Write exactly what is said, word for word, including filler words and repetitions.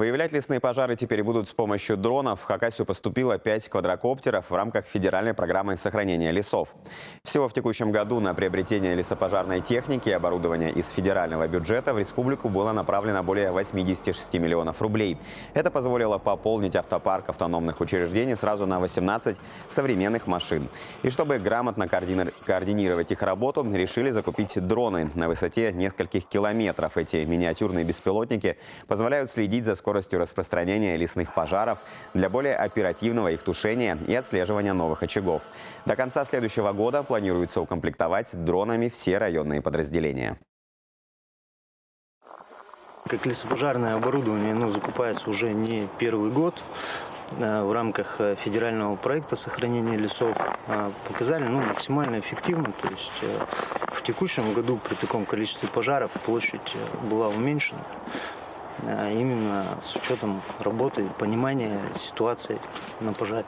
Выявлять лесные пожары теперь будут с помощью дронов. В Хакасию поступило пять квадрокоптеров в рамках федеральной программы сохранения лесов. Всего в текущем году на приобретение лесопожарной техники и оборудования из федерального бюджета в республику было направлено более восьмидесяти шести миллионов рублей. Это позволило пополнить автопарк автономных учреждений сразу на восемнадцать современных машин. И чтобы грамотно координир-, координировать их работу, решили закупить дроны на высоте нескольких километров. Эти миниатюрные беспилотники позволяют следить за скоростью распространения лесных пожаров для более оперативного их тушения и отслеживания новых очагов. До конца следующего года планируется укомплектовать дронами все районные подразделения. Как лесопожарное оборудование, оно закупается уже не первый год. Э, в рамках, э, федерального проекта сохранения лесов, э, показали, ну, максимально эффективно. То есть, э, в текущем году при таком количестве пожаров площадь, э, была уменьшена, э, именно с учётом работы и понимания ситуации на пожаре.